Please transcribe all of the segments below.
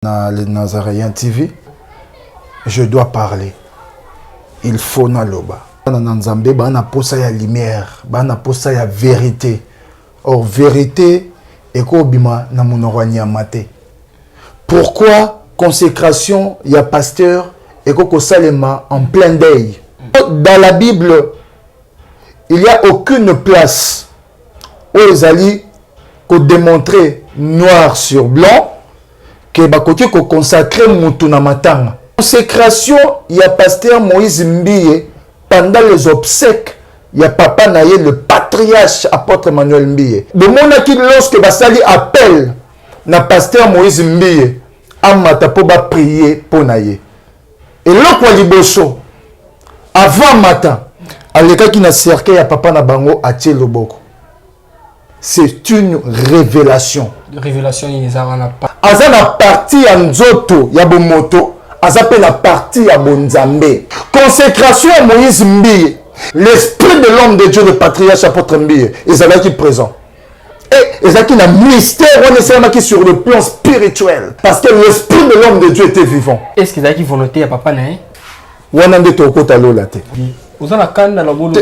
Na le Nazaréen TV, je dois parler. Il faut naloba. Bana na Nzambe bana posa ya lumière, bana posa ya vérité. Or vérité ekobima na monoko ya nyama te. Pourquoi consécration ya pasteur ekokosalema en plein deuil? Dans la Bible, il n'y a aucune place oyo ezali kodemontre noir sur blanc ke bakoki koconsacre mutu na matanga. Consécration ya pasteur Moïse Mbiye pendant les obsèques ya papa na ye le patriarche apôtre Emmanuel Mbiye. Bomonaki lorsque basali appel na pasteur Moïse Mbiye amata mpo baprier mpo na ye. Eloko ya liboso avant amata alekaki na cercueil ya papa na bango atie loboko. C'est une révélation. Révélation nini eza wana? Aza na partie ya nzoto ya bomoto, aza mpe na partie ya bonzambe. Consécration ya Moïse Mbiye, l'esprit de l'homme de Dieu, le patriarche apôtre Mbiye, ezalaki présent. Et ezalaki na mystère wana esalamaki sur le plan spirituel parce que l'esprit de l'homme de Dieu était vivant. Est ce que ezalaki volonté ya papa na ye? Wana nde tokota lola te. Oza na kanda na bolo.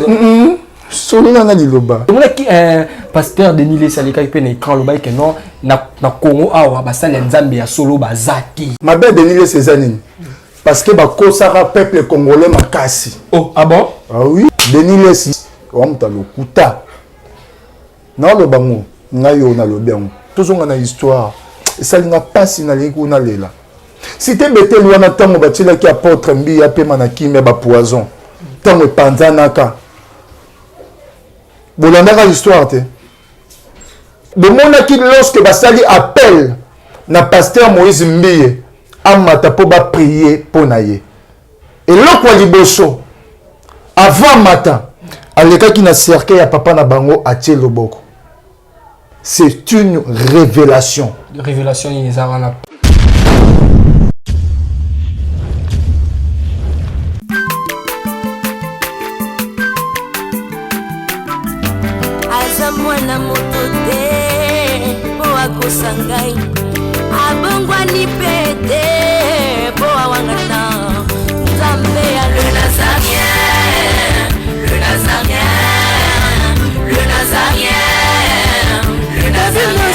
Solola na liloba. Omonaki pasteur Denis Lessie alekaki mpe na écran, alobaki ke non, na Congo awa basali ya Nzambe ya solo baza te. Mabe ya Denis Lessie eza nini? Parce que bakosaka peuple congolais makasi. Oh, ah bon? Ah oui, Denis Lessie wa moto alokuta. Naoloba ngo ngai oyo nalobi yango. Tozonga na histoire. Esali nga pasi nalingi kuna lela. Cité Bethel wana ntango batielaki apôtre Mbiye apema na kimia ba poison. Ntango epanzanaka. Bolandaka histoire te. Bomonaki lorsque basali appel na pasteur Moïse Mbiye amata mpo baprier mpo na ye. Eloko ya liboso avant amata alekaki na cercueil ya papa na bango atie loboko. C'est une révélation. Révélation nini eza wana? Aza mwana moto te mpo akosa ngai, abongwani mpe te mpo awangana Nzambe ya le Nazarien, le Nazarien, le Nazarien, le Nazarien.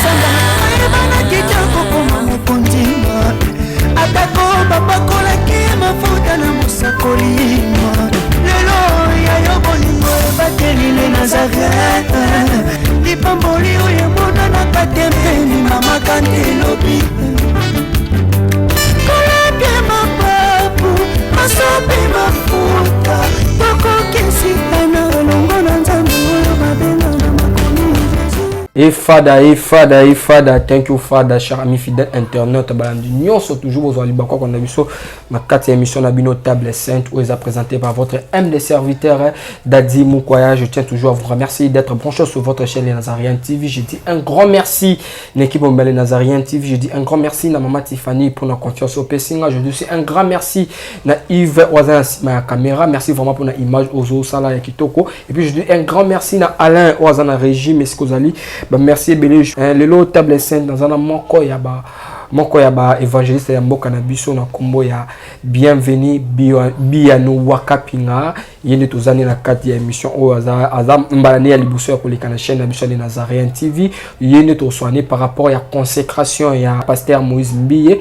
Ayebanaki te kokoma mokonzi, atako bapakolaki mafuta na mosakoli. Lelo ya yo bolingo ebateli le Nazareth, lipamboli oyo emonanaka te mpe limamaka nde lobi. Kolapia mapapu masopi mafuta, tokokisitana elongo na Nzambe oyo babenga na makomi Jésus. Et Fada, et Fada, et Fada, thank you Fada, cher ami fidèle internaute, balandi nyonso toujours bozwa libakwa kona biso na kati ya émission na bino Table Sainte oyo eza présentée par votre humble serviteur Dadi Mukwaya. Je tiens toujours à vous remercier d'être branché sur votre chaîne les Nazaréens TV. Je dis un grand merci l'équipe Mbele Nazaréen TV. Je dis un grand merci na maman Tiffany pour la confiance au Pessinga. Je dis aussi un grand merci na Yves Oazan na caméra. Merci vraiment pour la image Ozo Sala ya Kitoko. Et puis je dis un grand merci na Alain Oazan na régie Meskozali. Bah merci ebele. Lelo Table Sainte dans un moko ya ba moko ya ba évangéliste ya mboka na biso na kombo ya Bienvenue Biyano Wakapinga. Ye nde tozali na kati ya émission oyo aza mbala ne ya liboso ya koleka na chaîne na biso ya Nazaréen TV. Ye nde tosoigner par rapport ya consécration ya pasteur Moïse Mbiye.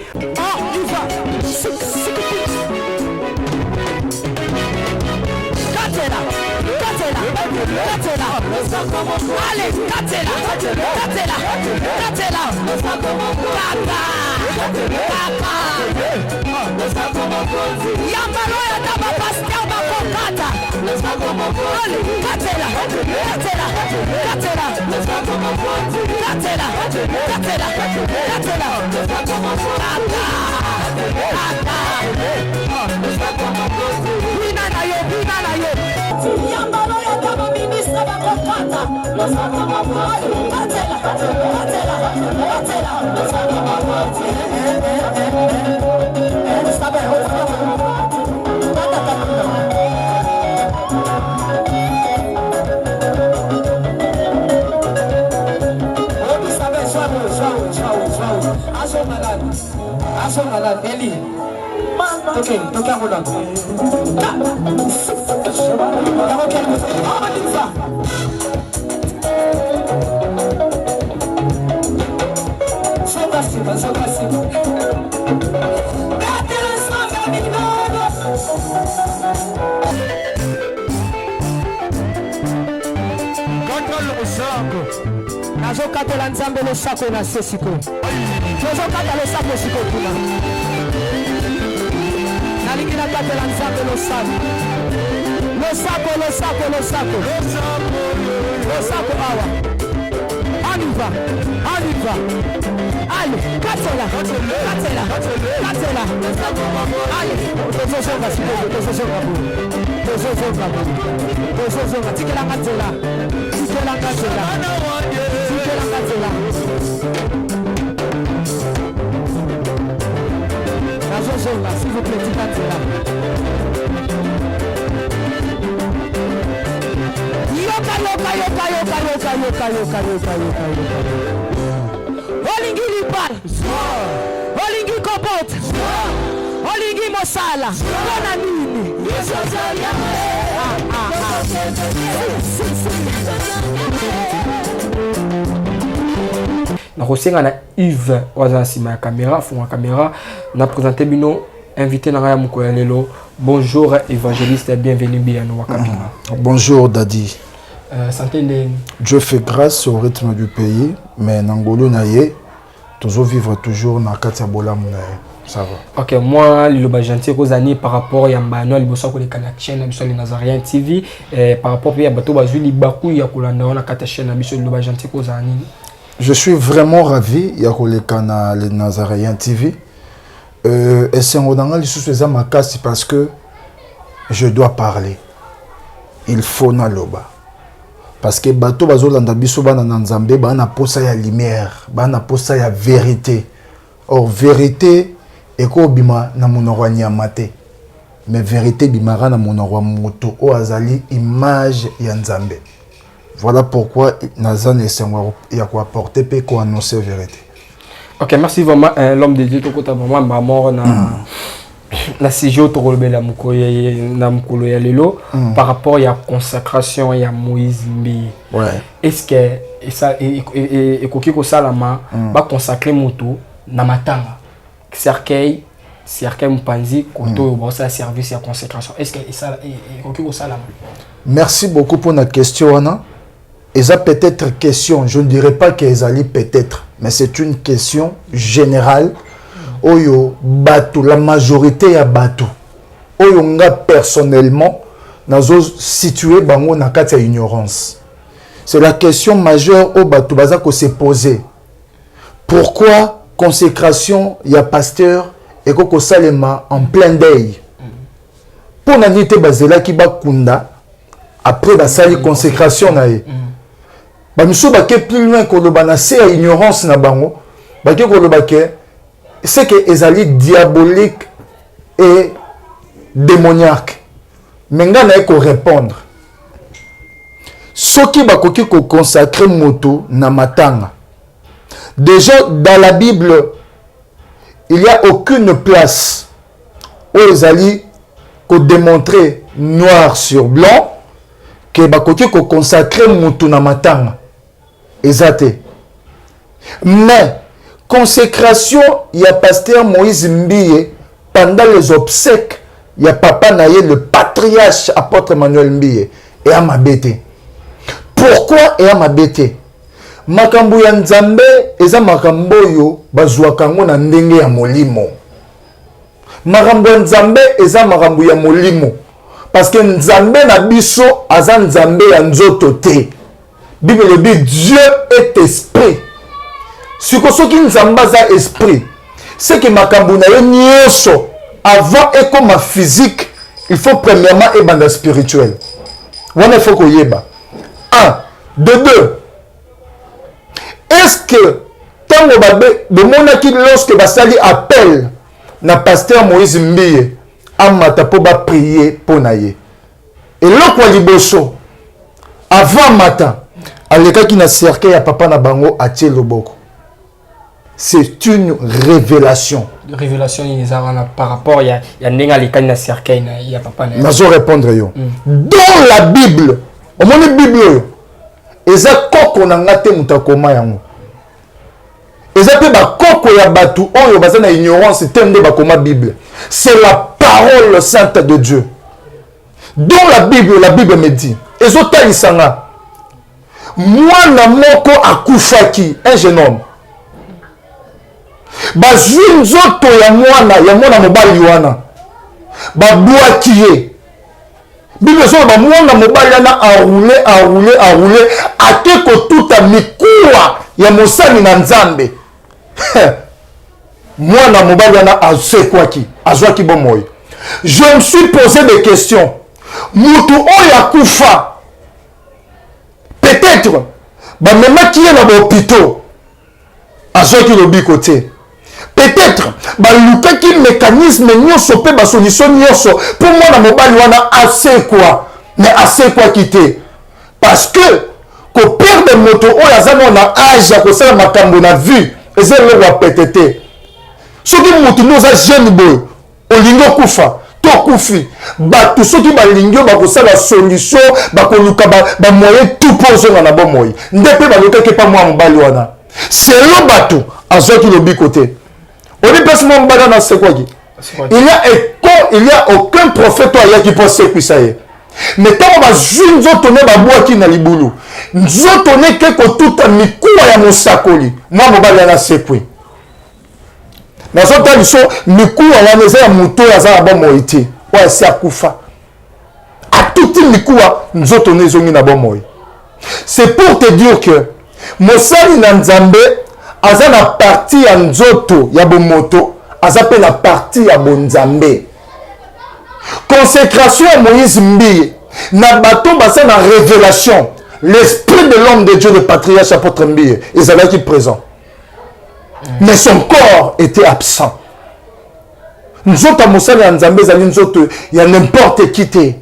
Tozonga nanu Eli. Toke, toke yango nanu. Yango kende. On y va. Zonga nsima, zonga nsima. Betela nzambe minano. Kata losako. Nazokatela Nzambe losako na se sikoyo. Tozokata losako sikoyo kuna. Nalingi nakatela Nzambe losako. Losako, losako, losako. Losako awa. On y va. On y va. Allez, katela, katela, katela. Allez, tozozonga sikoyo, tozozonga boye. Tozozonga boye. Tozozonga, tikelanga nzela. Tikelanga nzela. Tikelanga nzela. Nazozonga, s'il vous plaît, tika nzela. Yoka, yoka, yoka, yoka, yoka, yoka, yoka, yoka, yoka, yoka. Olingi libala, olingi kobota, olingi mosala, mpo na nini? Ah, ah, ah. Si, si, si. Nakosenga na Yves oyo aza na nsima ya caméra, afunga caméra, na présente bino invité na ngai ya mokolo ya lelo. Bonjour évangéliste, bienvenue Biyano Wakabinga. Bonjour Daddy. Santé ndenge? Dieu fait grâce au rythme du pays, mais na ngolu na ye, tozo vivre toujours na kati ya bolamu na ye. Ça va. Ok, moi liloba gentil kozani par rapport ya mbano ya liboso ya koleka na chaîne na biso ya Le Nazaréen TV, par rapport mpe ya bato bazwi libaku ya kolanda wana kati ya chaîne na biso, liloba gentil kozala nini? Je suis vraiment ravi ya koleka na Le Nazaréen TV. Esengo na nga lisusu eza makasi parce que je dois parler. Il faut naloba. Parce que bato bazolanda biso bana na Nzambe, bana na posa ya lumière, bana na posa ya vérité. Or vérité ekobima na monoko ya nyama te. Mais vérité bimaka na monoko ya moto oyo azali image ya Nzambe. Voilà pourquoi naza na esengo ya koapporter pe koannoncer vérité. Ok, merci vraiment, l'homme de Dieu, tokota vraiment ma mort na sujet oyo tokolobela mokolo na mokolo ya lelo par rapport ya consacration ya Moïse Mbiye. Est-ce que ekoki kosalama baconsacre moto na matanga, cercueil mopanzi koto oyo baosala service ya consécration, est-ce que ekoki kosalama? Merci beaucoup pour la question wana. Eza peut-être question, je ne dirais pas que ezali peut-être, mais c'est une question générale. Oyo bato, la majorité ya bato oyo nga personnellement nazo situer bango na kati ya ignorance. C'est la question majeure oyo bato baza ko se poser. Pourquoi consécration ya pasteur eko kosalema en plein deuil? Mpo na nini te bazelaki bakunda, après basali consécration na ye? Bamisusu bake plus loin koloba na se ya ignorance na bango, bake koloba ke c'est que ezali diabolique et démoniaque. Mais nga naye korépondre, soki bakoki koconsacre moto na matanga, déjà dans la Bible il y a aucune place oyo ezali kodémontrer noir sur blanc ke bakoki koconsacre moto na matanga, eza te. Mais consécration ya pasteur Moïse Mbiye pendant les obsèques ya papa na ye, le patriarche apôtre Emmanuel Mbiye, eya mabe te. Pourquoi eya mabe te? Makambo ya Nzambe eza makambo oyo bazwaka yango na ndenge ya molimo. Makambo ya Nzambe eza makambo ya molimo, parce que Nzambe na biso aza Nzambe ya nzoto te. Bible elobi Dieu est esprit. Siko soki Nzambe aza esprit, c'est que makambo na ye nyonso avant ekoma physique, il faut premièrement ebanda spirituel. Wana il faut koyeba 1 de 2. Est-ce que ntango bomonaki lorsque basali appel na pasteur Moïse Mbiye amata mpo baprier mpo na ye, eloko ya liboso avant mata, alekaki na cercueil ya papa na bango, atie loboko? C'est une révélation. Révélation nini eza wana par rapport ya, ya ndenge alekani na cercueil na ya papa na ye? Nazo répondre yo Dans la Bible, omoni Bible oyo eza koko na nga te moto akoma yango, eza mpe bakoko ya bato oyo baza na ignorance te nde bakoma Bible. C'est la parole sainte de Dieu. Dans la Bible, la Bible me dit, ezotalisa nga mwana moko akufaki, un jeune homme. Bazwi nzoto ya mwana mobali wana, babwaki ye. Bible ezoloba mwana mobali wana aroule, aroule, aroule, ake kotuta mikuwa ya mosali na Nzambe. Mwana mobali wana asekwaki, azwaki bomoi. Je me suis posé des questions: mutu oyo akufa, peut-être bamemaki ye na bahôpitaux, azwaki lobiko te. Peut-être balukaki mécanisme nyonso mpe basolution nyonso mpo mwana mobali wana asekwa, mais asekwaki te, parce que koperdre moto oyo aza nano na age ya kosala makambo na vie eza eloko ya pete te. Soki motu nde oza jeune boye, olingi okufa to okufi, bato soki balingi yo, bakosala solution, bakoluka bamoyen tout mpo ozonga na bomoi. Nde mpe balukaki epa mwana mobali wana, selo bato azwaki lobiko te. Oyebi mpasi mwa mobali wana asekwaki, il y a aucun prophète oyo ayaki mpo asekwisa ye. Mais ntango bazwi nzoto ne, babwaki na libulu, nzoto ne ke kotuta mikuwa ya mosakoli, mwa mobali wana asekwi. Nazotala biso, mikuwa wana eza ya moto oyo aza na bomoi te, oyo asi akufa. Atuti mikuwa, nzoto ne ezongi na bomoi. C'est pour te dire que mosali na Nzambe aza na partie ya nzoto ya bomoto, aza mpe na partie ya bonzambe. Consécration ya Moïse Mbiye na bato baza na révélation, l'esprit de l'homme de Dieu, le patriarche apôtre Mbiye, ezalaki présent, mais son corps était absent. Nzoto ya mosali ya Nzambe ezali nzoto ya n'importe qui te.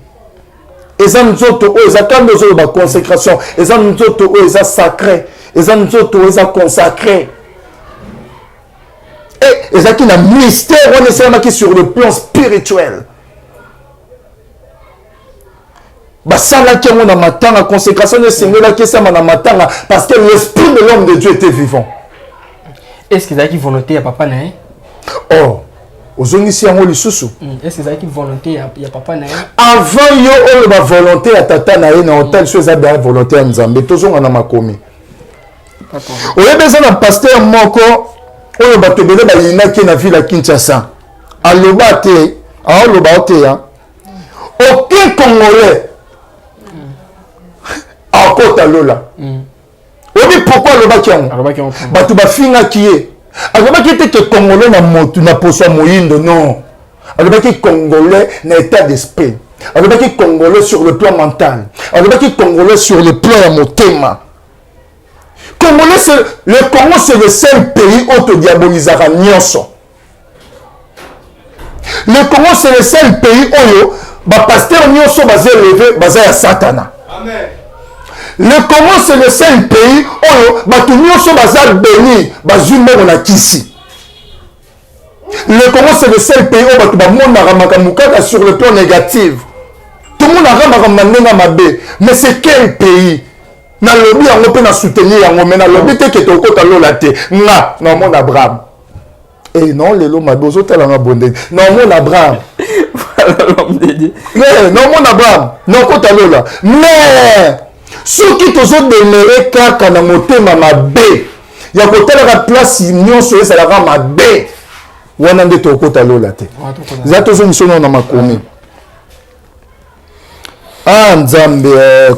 Eza nzoto oyo eza kanda, ozoloba consécration, eza nzoto oyo eza sacré, eza nzoto oyo eza consacré. E ezalaki na mystère wana esalamaki sur le plan spirituel. Basalaki yango na matanga. Consécration esengelaki esama na matanga parce que l'esprit de l'homme de Dieu était vivant. Est ce que ezalaki volonté ya papa na ye? Oh, ozongisi yango lisusu. Est ce que ezalaki volonté ya papa na ye? Avant yo oyo bavolonté ya tata na ye na hotel, so eza bien volonté ya Nzambe. Tozonga na makomi. Oyebi, eza na pasteur moko oyo bato ebele bayinaki na ville ya Kinshasa. Aloba te, aoloba o te ya aucun Congolais akota lola. Oyebi pourquoi alobaki yango? Alobaki yango? Bato bafingaki ye. Alobaki te ke Congolais na motu na poso ya moyindo, non. Alobaki Congolais na état d'esprit, alobaki Congolais sur le plan mental, alobaki Congolais sur le plan ya motema. Congolais, c'est le Congo, c'est le seul pays oyo todiabolisaka nyonso. Le Congo, c'est le seul pays oyo bapasteur nyonso baza élevé, baza ya Satana. Le Congo, c'est le seul pays oyo bato nyonso baza béni, bazwi mbongo na kisi. Le Congo, c'est le seul pays oyo bato bamonaka makambo kaka sur le plan négatif, tomonaka makambo na ndenge ya mabe. Mais c'est quel pays? Nalobi yango mpe na soutenir yango, mais nalobi te ke tokota lola te. Nga naomona Abraham e non, lelo mabe ozotalanga bonde. Naomona Abraham. L'homme de Dieu. Naomona Abraham, nakota lola. Mais soki tozodemere kaka na motema mabe ya kotalaka place nyonso ezalaka mabe wana, nde tokota lola te. Eza tozongisa nano na makomi. Ah Nzambe,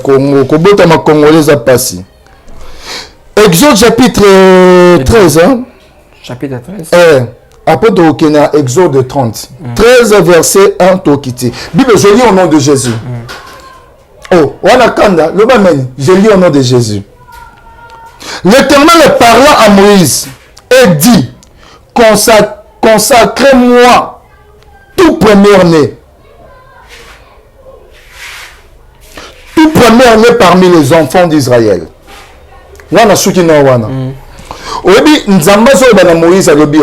Congo, kobotama Congolais eza pasi. Exode chapitre 13, hein? Chapitre 13. Après tokokende na Exode 30. 13 verset 1, tokiti Bible. Je lis au nom de Jésus. Oh, wana kanda loba meni. Je lis au nom de Jésus. L'Éternel parla à Moïse et dit: Consacrez-moi tout premier-né, tout premier-né parmi les enfants d'Israël. Wana suki na wana. Oyebi, Nzambe azoloba na Moïse, alobi: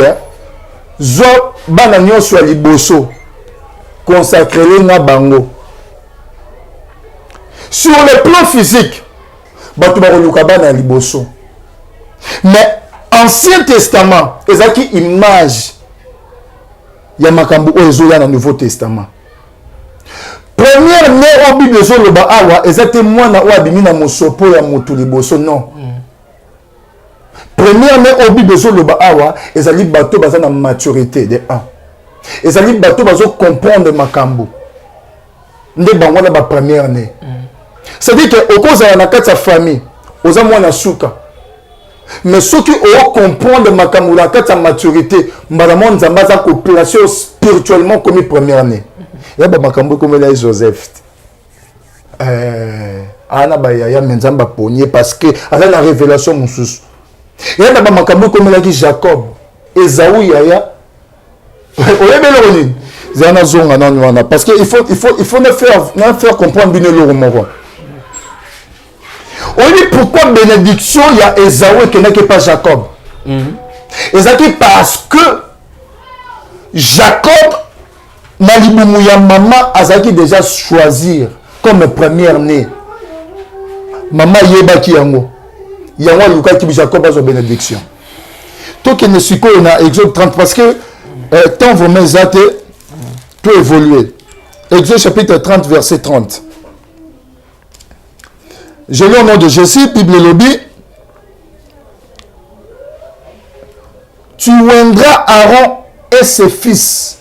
Zwa bana nyonso ya liboso, consacrele nga bango. Sur le plan physique, bato bakoluka bana ya liboso, mais Ancien Testament ezalaki image ya makambo oyo ezoya na Nouveau Testament. Première né oyo Bible ezoloba awa eza te mwana oyo abimi na mosopo ya motu liboso, non. Première né oyo Bible ezoloba awa ezali bato baza na maturité de 1, ezali bato bazo comprendre makambo nde bango wana ba première né. C'est-à-dire que okozala na kati ya famille, oza mwana suka, mais soki ocomprendre makambo na kati ya maturité, mbala moko Nzambe aza koplace yo spirituellement komi première né. Ya bamakambo ekomela ye Joseph, aa na bayaya, me Nzambe aponi ye parce que aza na révélation mosusu. Ya na bamakambo ekomelaki Jacob, Ezau yaya. Oyebi eloko nini? Zala nazonga nanu wana, parce que il faut na faire comprendre bino eloko moko. Oyebi pourquoi bénédiction ya Ezau ekendaki epa Jacob? Ezalaki parce que Jacob na libumu ya mama azalaki déjà choisir comme première né. Mama ayebaki yango, yango alukaki Jacob azwa bénédiction. Tokende sikoyo na Exode 30, parce que temps vraiment eza te, to évoluer. Exode chapitre 30, verset 30, je lis au nom de Jésus. Bible elobi: «Tu oindras Aaron et ses fils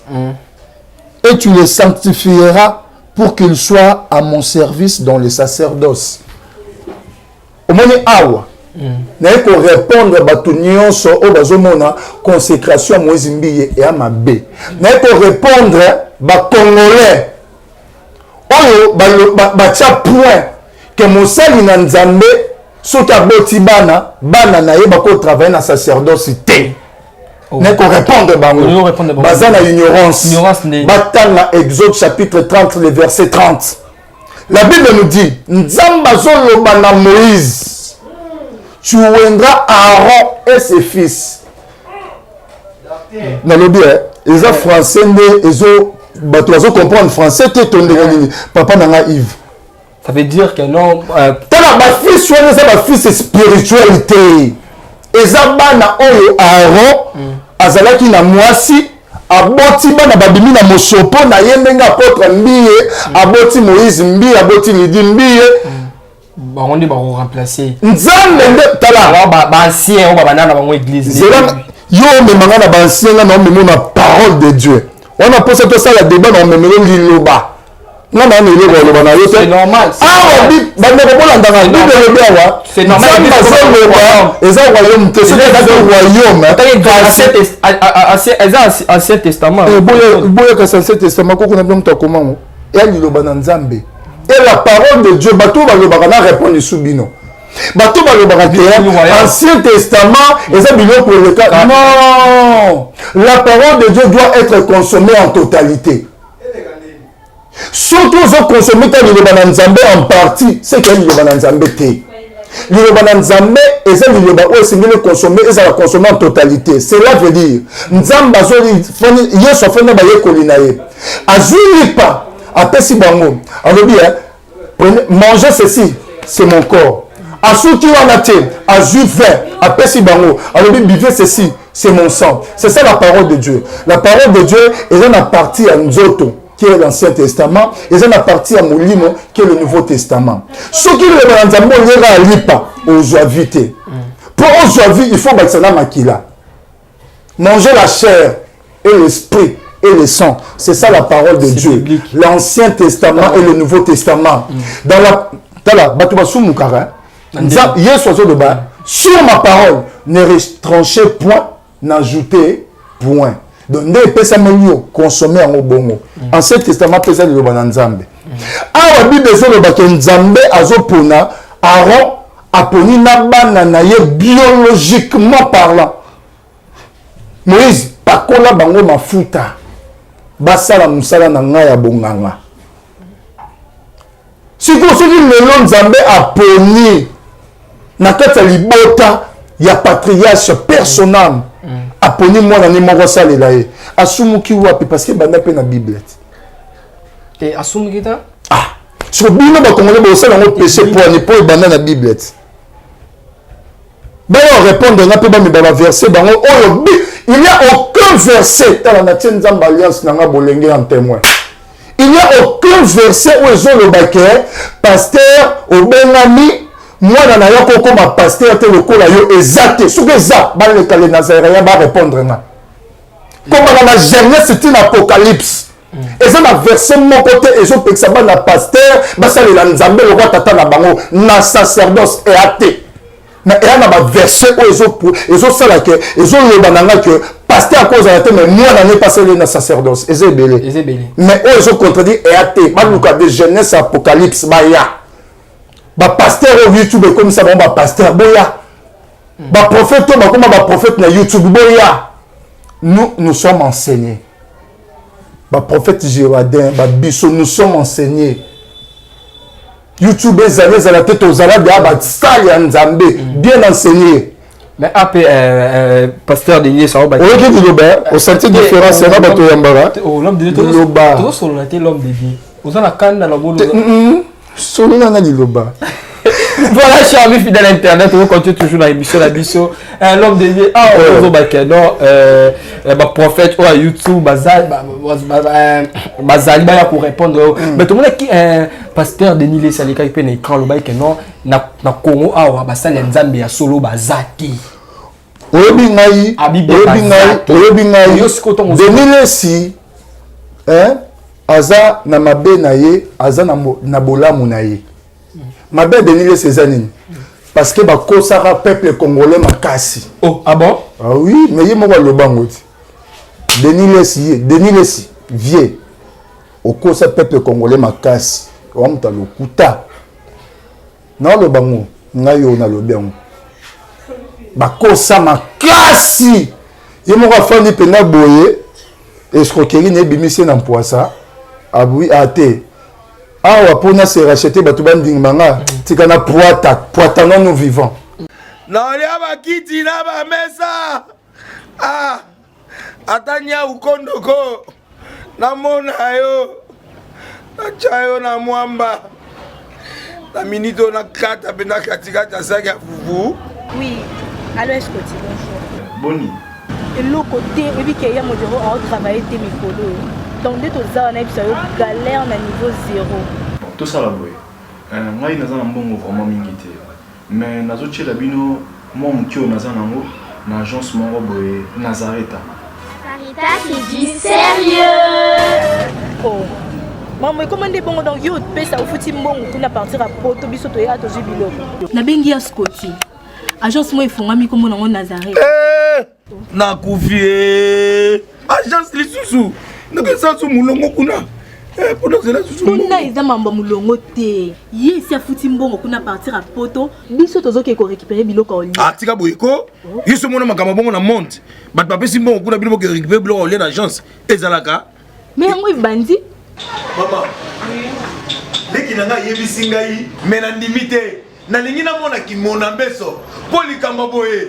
et tu les sanctifieras pour qu'ils soient à mon service dans le sacerdoce.» Omoni awa, naye korépondre bato nyonso oyo bazomona consécration ya Moïse Mbiye eya mabe. Naye korépondre Bacongolais oyo batia point ke mosali na Nzambe, soki aboti bana, bana na ye bakotravaille na sacerdoce te. Naye korépondre bango, baza na ignorance. Batanga Exode chapitre 30, le verset 30. La Bible nous dit, Nzambe azoloba na Moïse: «Tu oindras Aaron et ses fils.» Nalobi eza français nde ezo bato bazocomprendre français te to ndenge nini, papa na nga Yves? Ça veut dire que non. Tala, bafils wana eza bafils spirituel te, eza bana oyo Aaron azalaki na mwasi, aboti bana, babimi na mosopo na ye, ndenge apôtre Mbiye aboti Moïse Mbiye, aboti Lidi Mbiye. Bango nde bakoremplace. Nzambe nde tala. Baancien oyo babanda na bango église. Zela, yo omemanga na baancien, nga na omema na parole de Dieu wana. Mposa tosala débat na omemelo liloba, nga na na eloko aloba na yo te. Awa bandeko bolandanga, Bible elobi awa, Nzambe azoloba, eza royaume te. Soki ezaki royaume Eza Ancien Testament. Boyakasi Ancien Testament, koko na bino moto akomango eya liloba na Nzambe. Et la parole de Dieu, bato balobaka na répondre lisu bino, bato balobaka te Ancien Testament eza biloko eleka. Non, la parole de Dieu doit être consommée en totalité. Soki ozoconsommer ta liloba na Nzambe en partie, c'est que liloba na Nzambe te. Liloba na Nzambe eza liloba oyo esengeli consommer, ezala consommé en totalité. Cela veut dire, Nzambe azoli, Yesu afandi na bayekoli na ye, azwi lipa, apesi bango, alobi: «Prenez, mangez ceci, c'est mon corps.» Asuki wana te, azwi vin, apesi bango, alobi: «Buvez ceci, c'est mon sang.» C'est ça la parole de Dieu. La parole de Dieu eza na partie ya nzoto, qui est l'Ancien Testament, eza na partie ya molimo, qui est le Nouveau Testament. Soki liloba na Nzambe olieka ya lipa, ozwa vie te. Mpo ozwa vie, il faut bakisa na makila. Manger la chair et l'esprit et le sang, c'est ça la parole de Dieu, l'Ancien Testament et le Nouveau Testament. Dans la tala, bato basumukaka. Yesu azoloba: «Sur ma parole, ne retranchez point, n'ajoutez point.» Donc nde epesameli yo, consommer yango bongo. Ancien Testament mpe eza liloba na Nzambe. Awa Bible ezolobake Nzambe azopona Aaron, aponi na bana na ye biologiquement parlant. Moïse, pakola bango mafuta, basala mosala na ngai ya bonganga. Sikoyo soki lelo Nzambe aponi na kati ya libota ya patriarche personnel. Aponi mwana ne moko asalela ye. Asumuki wapi? Parce que ebanda mpe na Bible te. Te asumuki te? Ah, siko bino ba Congolais bosala yango péché poani mpo ebanda na Bible te. Baya répondre nga mpe bameba ba verset bango oyo bi il n'y a aucun verset tala natie Nzambe alliance na nga bolenge en témoin. Il n'y a aucun verset oyo ezoloba ke pasteur obengami mwana na yo akokoma pasteur te lokola yo eza te. Soki eza baleka le Nazaréen ba répondre nga. Kobanda na Genèse ti na Apocalypse. Eza na verset moko te ezopekisa bana pasteur basalela Nzambe lokola tata na bango na sacerdoce ea te. Mais eya na ba verset oyo ezosala ke ezoloba na nga ke pasteur akozala te mais mwana ne pasele na sacerdoce eza ebele. Mais oyo ezocontredire ea te. Baluka de Genèse Apocalypse baya. Ba pasteur oyo YouTube ekomisa bango ba pasteur boya. Ba prophète oyo bakoma ba prophète na YouTube boya. Nous, nous sommes enseignés. Ba prophète Girardin, ba biso, nous sommes enseignés. YouTube ezali ezala te tozala deya basali ya Nzambe bien enseigné. Mais AP pasteur Denis ça va. Oyoki liloba, osanti différence na bato yambaka. Oh l'homme de Dieu liloba. Tozosolola te l'homme de Dieu. Oza na kanda na bolo. Solola na liloba. Voilà, chers amis fidèles internet, on continue toujours dans l'émission La Biso. L'homme de Dieu, ah, on va non, bah, prophète, oh, YouTube, bazali, bazali, bah, pour répondre. Mais tout le monde qui, pasteur Denis Lessie, qui peut écran, le bail que non, na, na Congo, ah, bah, ça, les Nzambe, ya solo, bazati. Oyebi ngai, oyebi ngai, oyebi ngai. Denis Lessie, hein, aza na mabe na ye, aza na, na bolamu na ye. Mabe ya Denis Lessie eza nini? Parce que bakosaka peuple congolais makasi. Oh, ah bon? Ah oui, mais ye moko aloba yango ti. Denis Lessie, ye, Denis Lessie, vieux. Okosa peuple congolais makasi. Owa moto alokuta. Naloba ngo, ngai oyo nalobi yango. Bakosa makasi. Ye moko afandi mpenza boye, escroquerie na ebimisi na mpwasa. Abui ate. Awa mpo na se racheter bato bandingima nga, tika na pwata, pwata nanu vivant. Naolia bakiti na bamesa. Ah, ata nyau kondoko namona yo natya yo na mwamba na minute oyo nakata mpenza katikati ya saki ya fufu. Oui, allo Escoti, bonjour. Boni. Eloko te, oyebi ke ya Modero ao travailler te mikolo oyo. Donc nde toza wana yebisa yo galère na niveau zéro. Bon, tosala boye. Ngai naza na mbongo vraiment mingi te. Mais nazotiela bino mwa moke oyo naza nango na agence moko boye Nazareta. Nazareta, c'est du sérieux. Oh. Maman, comment nde bongo donc yo opesa ofuti mbongo kuna partir ya poto biso toyaka tozwi biloko. Nabengi ya Scotty. Agence moko efungwami kombo nango Nazareth. Eh, nakufi eh. Agence lisusu. Nakesa su mulongo kuna. Eh, mpona zela susu kuna eza mambo ya molongo te. Ye esi afuti mbongo kuna partir ya poto, biso tozoke ko récupérer biloko ya olia. Ah, tika boye ko. Yo so mona makambo bongo na monde. Bato bapesi mbongo kuna bino boke récupérer biloko ya olia na agence. Ezalaka. Mais yango ebandi. Mama. Leki na ngai ayebisi ngai mais nandimi te. Nalingi namona kimona mbeso mpo likambo boye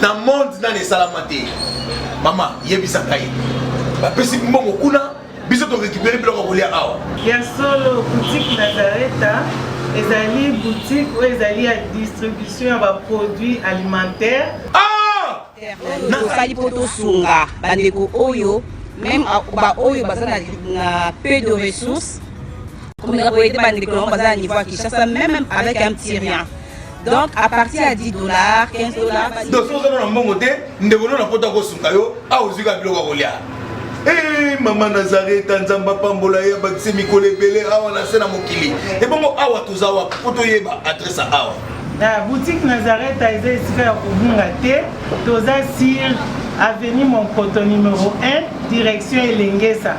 na monde nani esalama te. Mama, yebisa ngai. Bapesi mbongo kuna biso to récupérer biloko ya kolia awa. Ya solo, boutique Nazareta ezali boutique oyo ezali ya distribution ya ba produits alimentaires. Ah! Tosali mpo tosunga bandeko oyo meme baoyo baza na peu de ressources komeka koyede bandeko nango baza na niveau ya Kinshasa meme avec un petit rien. Donc à partir ya 10 dollars, 15 dollars. Donc soki oza na mbongo te, ndeko no na poto akosunga yo, awa ozwi kaka biloko ya kolia. Eh, mama Nazareta, Nzambe apambola ye, abakisi mikolo ebele awa na se na mokili. Ebongo awa toza wapi mpo toyeba adresse ya awa? Na boutique Nazareta eza esika ya kobunga te, toza sur avenue Monkoto numero 1 direction Elengesa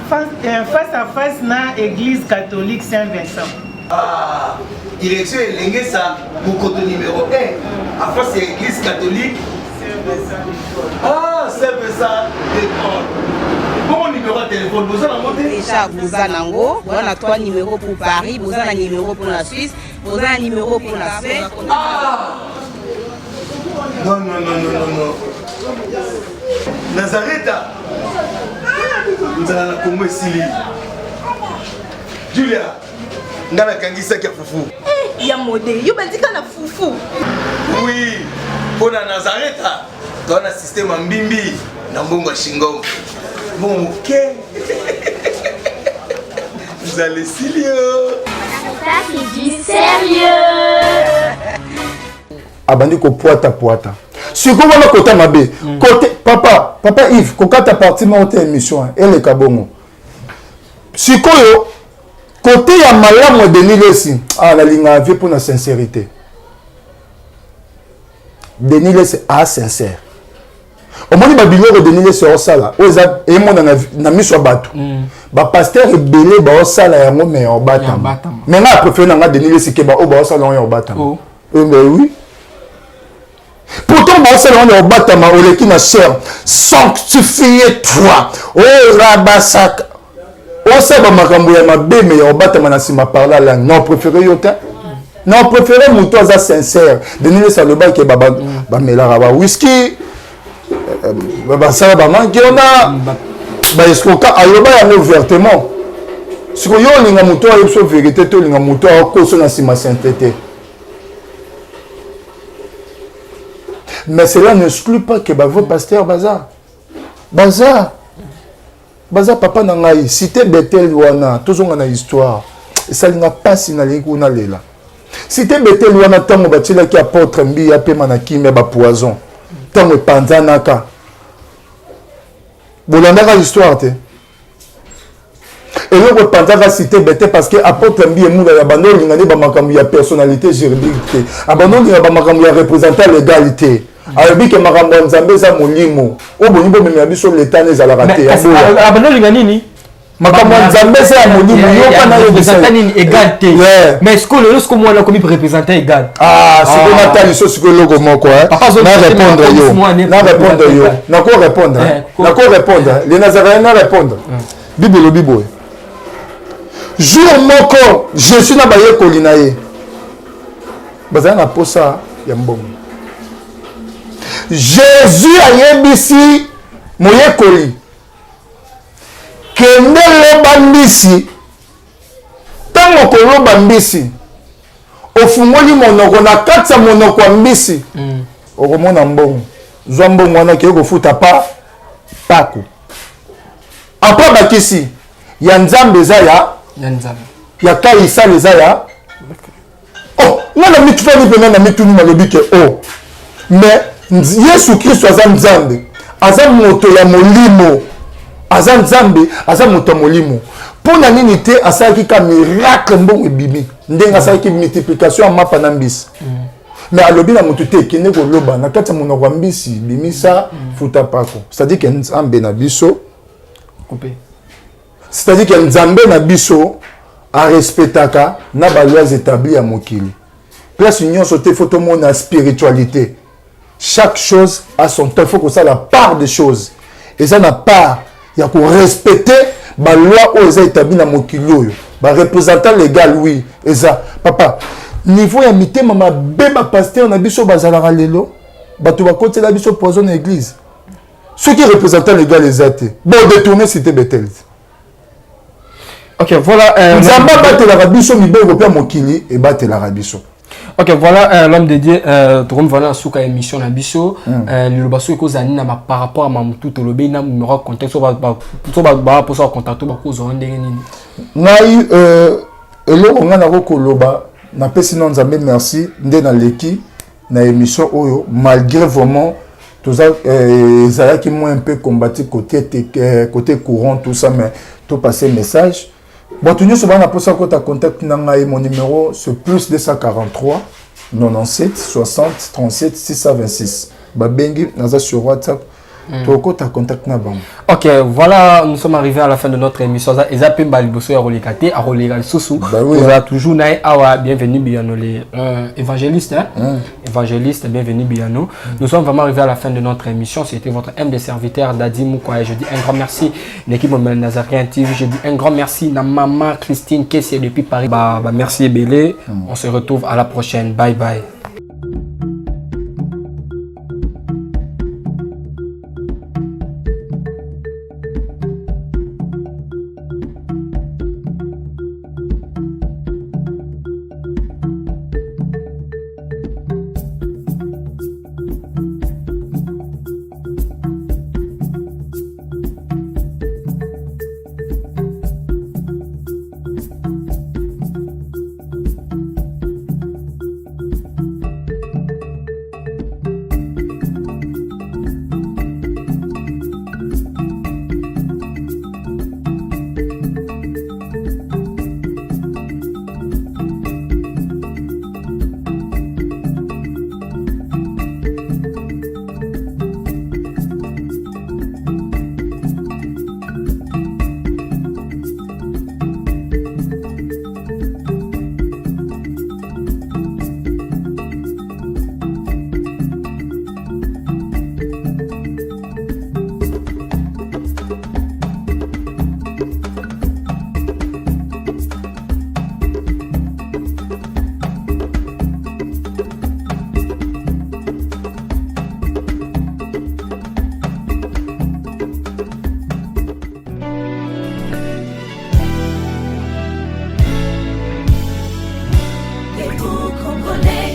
face à face na église catholique Saint-Vincent. Ah, direction Elengesa Monkoto numéro 1 à face ya église catholique Saint-Vincent. Ah, Saint-Vincent de Paul. Bongo numéro ya téléphone boza nango te? Déjà boza nango, boza na 3 numéros pour Paris, boza na numéro pour la Suisse, boza na numéro pour la Suède. Ah! Non, non, non, non, non, non. Nazareta nzala na Kongo esili. Julia, nga nakangisaki ya fufu. Eh, ya mode, yo bandika na fufu. Oui, mpo na Nazareta toa na système ya mbimbi na mbongo ya shingom. Mbongo moke. Nzala esili yo. Ça c'est du sérieux. Abandi kopwata pwata. Sikoyo wana kota mabe. Kote papa, papa Yves, kokata partie moko te émission eleka bongo. Sikoyo kote ya malamu ya Denis Lessi, ah nalingaka vie mpo na sincérité. Denis Lessi a sincère. Omoni ba biloko Denis Lessi osala, oyo eza emonana na miso ya bato. Ba pasteur ebele ba osala yango mais ya obatama. Mais nga préféré na nga Denis Lessi ke ba oyo ba osala yango ya obatama. Oh. Eh ben oui. Pourtant, ba osala yango ya obatama oleki na chair. Sanctifie toi. Oh rabasaka. Osala ba makambo ya mabe mais ya obatama na nsima par la langue. Non, préféré yo te. Non, préféré moto aza sincère. Denis Lessi alobaki ba bamelaka ba whisky, basala ba mankiona, ba escroka, aloba yango ouvertement. Sikoyo yo olinga moto ayebi so vérité te, olinga moto akoso na nsima sainteté. Mais cela n'exclut pas que ba vrai pasteur baza. Baza. Baza papa na ngai, cité Bethel wana, tozonga na histoire. Esali nga pasi nalingi kuna lela. Cité Bethel wana tango batielaki apôtre Mbiya pema na kimia ba poison. Tango epanzanaka. Bolandaka histoire te. Eloko epanzaka cité Bethel parce que apôtre Mbiya Mula ya bando olinga nde ba makambo ya personnalité juridique te. Abando olinga ba makambo ya représentant légal te. Alobi ke makambo ya Nzambe eza molimo. Oyo bolingi bomemela biso leta na ezalaka te. Abando olinga nini? Makambo ya Nzambe eza ya molimo. Yoka na yo représentant nini égal te. Mais sikoyo lelo sikoyo mwana akomi représentant égal. Ah, sikoyo natali so sikoyo eloko moko, hein. Na répondre yo. Na répondre yo. Nako répondre. Nako répondre. Le Nazaréen na répondre. Bible elobi boye. Jour moko, Jésus na bayekoli na ye. Bazali na posa ya mbongo. Jésus ayebisi moyekoli, kende loba mbisi. Ntango koloba mbisi, ofungoli monoko, na kati ya monoko ya mbisi okomona mbongo. Zwa mbongo wana, keye kofuta pa pako. Après bakisi ya Nzambe eza ya Nzambe, ya Kaisala eza ya oh, nga na mitufani mpenza na mituni nalobi ke oh, mais Yesu Kristo aza Nzambe, aza moto ya molimo, aza Nzambe, aza moto ya molimo. Mpo na nini te asalaki ka miracle mbongo ebimi ndenge asalaki multiplication ya mapa na mbisi? Mais alobi na moto te kende koloba na kati ya monoko ya mbisi bimisa futa pako. C'est-à-dire que Nzambe na biso coupé. C'est-à-dire que Nzambe na biso arespectaka na ba lois établies ya mokili. Place nyonso te faut tomona spiritualité. Chaque chose a son temps, il faut kosala part des choses. Eza na part ya ko respecter ba loi oyo eza établi na mokili oyo. Ba représentant légal oui, eza papa niveau ya mitema mabe ba pasteur na biso bazalaka lelo, bato bakotela biso poison na église. Soki représentant légal eza te, bon détourner cité Bethel. Ok, voilà. Nzambe abatelaka biso mibeko mpe mokili ebatelaka biso. Ok, voilà l'homme de Dieu, tokomi voilà suka émission na biso. Liloba soki kozala nini na par rapport à mamutu tolobi na numéro contact so ba so ba ba posa contact ba kozwa ndenge nini? Ngai eloko ngai nako koloba napesi na Nzambe merci nde naleki na émission oyo malgré vraiment toza ezalaki moins un peu combattu côté côté courant tout ça, mais to passer message. Bato nyonso bana posa kota contact na ngai, mon numéro c'est plus 243 97 60 37 626. Babengi naza sur WhatsApp. Tokota contact na bango. Ok, voilà, nous sommes arrivés à la fin de notre émission. Eza pe ba liboso ya roleka te, a roleka lisusu. Bah oui, Toza hein. toujours na ye awa, bienvenue Biyano les évangélistes, hein? Évangéliste, bienvenue Biyano. Nous sommes vraiment arrivés à la fin de notre émission. C'était votre M des serviteurs Dadi Moukoya. Je dis un grand merci l'équipe Nazaréen TV. Je dis un grand merci à maman Christine Kessier depuis Paris. Bah, bah, merci Ebele. On se retrouve à la prochaine. Bye bye.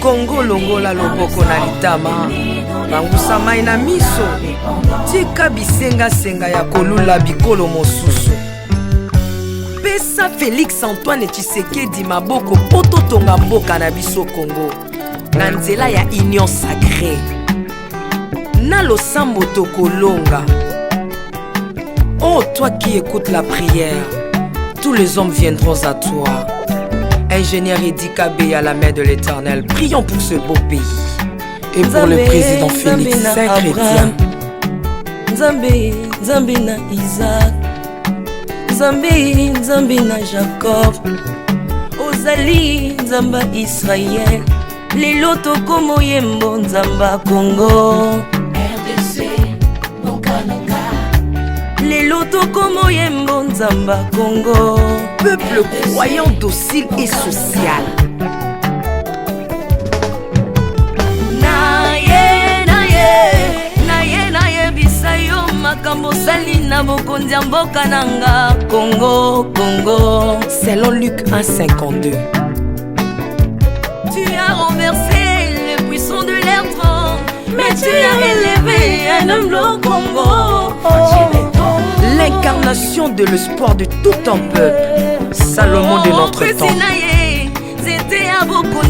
Kongo longola loboko na litama, pangusa mai na miso, tika bisengasenga ya kolula bikolo mosusu. Pesa Felix Antoine Tshisekedi maboko mpo totonga mboka na biso Kongo na nzela ya Union Sacree. Na losambo tokolonga. Oh, toi qui écoutes la prière, tous les hommes viendront à toi. Ingénieur Eddy Kabeya à la main de l'Éternel, prions pour ce beau pays. Et pour le président Félix, saint chrétien. Nzambe, Nzambe na Isaac, Nzambe, Nzambe na Jacob, ozali Nzambe ya Israël, lelo tokomo yembo Nzambe ya Congo. RDC, mboka na nga. Lelo tokomo yembo Nzambe ya Congo. Peuple croyant, docile et social. Na ye, na ye, na ye, nayebisa yo makambo osali na bokonzi ya mboka na nga Congo, Congo. Selon Luc 1,52. Tu as renversé le puissant de l'air grand, mais tu as élevé un homme au Congo. L'incarnation de l'espoir de tout un peuple, Salomon de notre temps.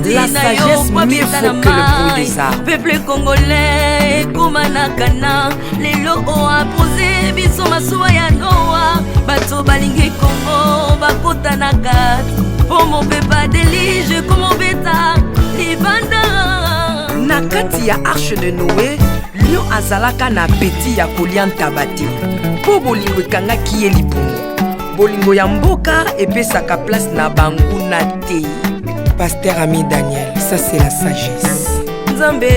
La sagesse mieux vaut que le bruit des armes. Peuple congolais ekoma na kana lelo oapose biso masuwa ya Noa, bato balingi Kongo bakota na kati mpo mopepa delige komobeta libanda. Na kati ya arche de Noé, lion azalaka na apeti ya kolia ntaba te mpo bolingo ekangaki ye libumu. Bolingo ya mboka epesaka place na banguna te. Pasteur Ami Daniel, ça c'est la sagesse. Nzambe,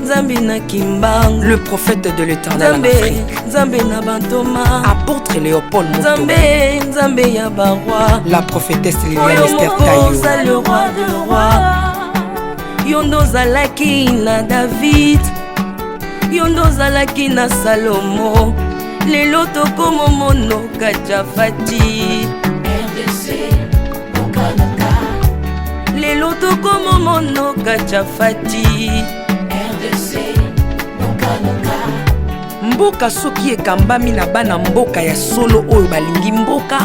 Nzambe na Kimbangu, le prophète de l'Éternel en Nzambe, Afrique. Nzambe na bantoma, Apôtre Léopold Moto, Nzambe, Nzambe ya baroi, la prophétesse Liliane oyo Esther moko Tayo. oza le roi de roi, yo nde ozalaki na David, yo nde ozalaki na Salomo, lelo tokomomonoka Jafati. RDC, mboka na nga. Lelo tokomomonoka Jafati. RDC, mboka na nga. Mboka soki ekambami na bana mboka ya solo oyo balingi mboka,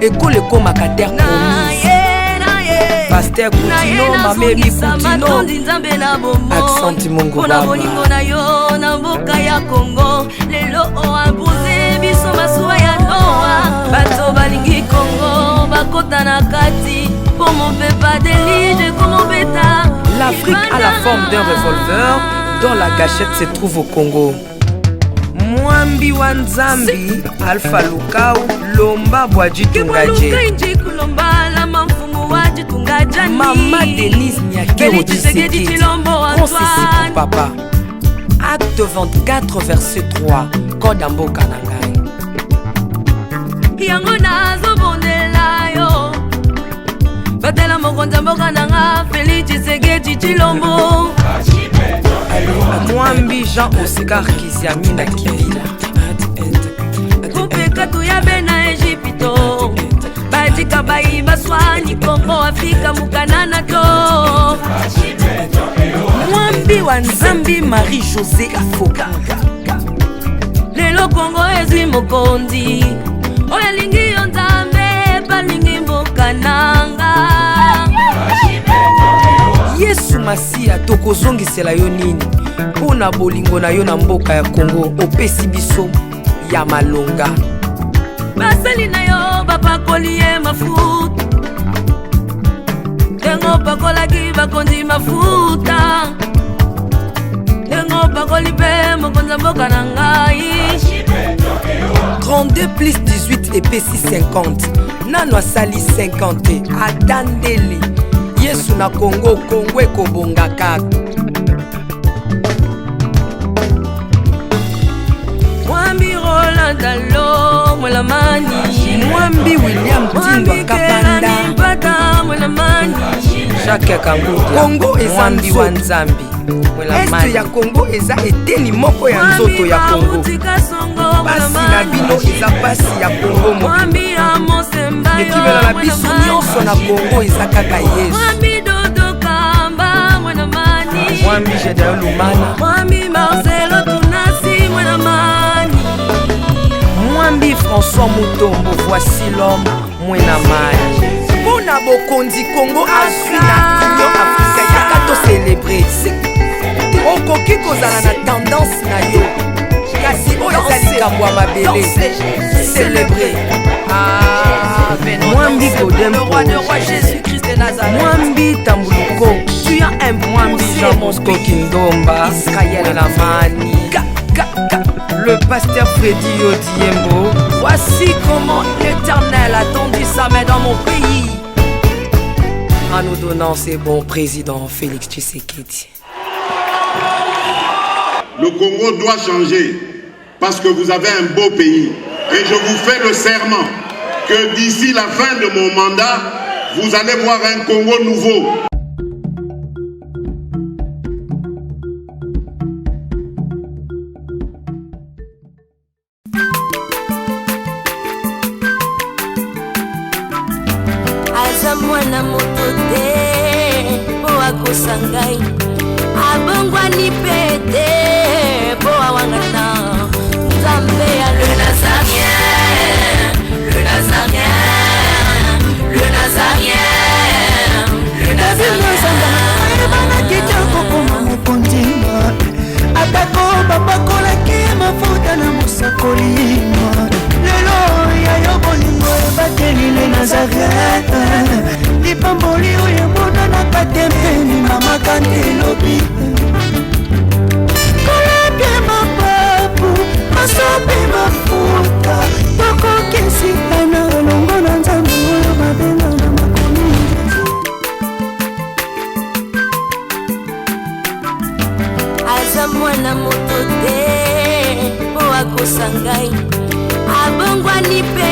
ekolo ekomaka terre promise. Pasteur Kutino, Mama Emi Kutino, matondi Nzambe na bomoi Accent Mongo mpona Baba. bolingo na yo na mboka ya Kongo, lelo oimpose biso masuwa ya Noa, bato balingi Kongo bakota na kati mpo mopepa delige komobeta. L'Afrique a la forme d'un revolver dont la gâchette se trouve au Congo. Mwambi wa Nzambi, Alpha Lukau, Lomba Bwadjitungaje. Kenji kulombala mamfumu wa jitunga jani. Mama Denise Nyakero Félix Tshisekedi Tshisekedi, Tshilombo Conseil Antoine. pour papa. Acte 24, verset 3, Code ya mboka na ngai. Yango nazobondela yo, batela mokonzi ya mboka na nga Félix Tshisekedi Tshilombo. Mwambi Jean Oscar Kiziamina Kibila. Kupeka tuyabe na Egypto, badika bayi baswani Kongo Afrika mukanana to. Mwambi wa Nzambi Marie-Josée Afoka. Lelo Kongo ezwi mokonzi oyo alingi yo Nzambe, balingi mboka nanga. Yesu Masiya, tokozongisela yo nini mpo na bolingo na yo na mboka ya Kongo opesi biso ya malonga? Basali na yo bapakoli ye mafuta, ndenge opakolaki bakonzi mafuta, ndenge opakoli mpe mokonzi ya mboka na ngai. 32 plus 18 epesi 50, nano asali 50 te, ata ndele. Yesu na Kongo, Kongo ekobonga kaka. Mwambi Roland Dalo Mwelamani, Mwambi William Tindwa Kapanda, Mpata Mwelamani, Jacques Kangudia. Kongo eza Mwambi wa nzoto. Nzambi Este ya Kongo eza eteni moko ya nzoto ya Kongo. Pasi na bino eza pasi ya Kongo mobimba. Mwambi Amosembayo Ekimelo na biso nyonso na Kongo eza kaka Yesu. Mwambi Dodo Kamba. Mwambi Gedeon Lumana. Mwambi Marcelo Tunasi Mwana Mani. Mwambi François Mutombo, voici l'homme Mwena Mani. Mpo na bokonzi Congo azwi na Union Africaine, yaka to célébrer. Okoki kozala na tendance na yo, kasi oyo eza likambo ya mabele. Célébrer. Ah, Mwambi Godin le roi de rois Jésus-Christ de Nazareth. Mwambi Tambuluko, Tu as imposé Mwambi Jean mon Bosco pays. Kindomba, Israël. Lamani, le pasteur Freddy Yodiembo. Voici comment l'Éternel a tendu sa main dans mon pays. En nous donnant ce bon président Félix Tshisekedi. Le Congo doit changer parce que vous avez un beau pays. Et je vous fais le serment que d'ici la fin de mon mandat, vous allez voir un Congo nouveau. Aza mwana moto te mpo akosa ngai, abongwani mpe te mpo awangana Nzambe ya le Nazarien, le Nazarien, le Nazarien, le Nazarien. Ebanaki te kokoma mokonzi, atako bapakolaki mafuta na mosakoli. Lelo ya yo bolingo ebateli le Nazaret, lipamboli oyo emonanaka te mpeni mama kante elobi kolapie mapapu masopi mafuta tokokesika na elongo na Nzambe oyo babenga na makomi. Aza mwana moto te mpo akosa ngai, abongwani mpe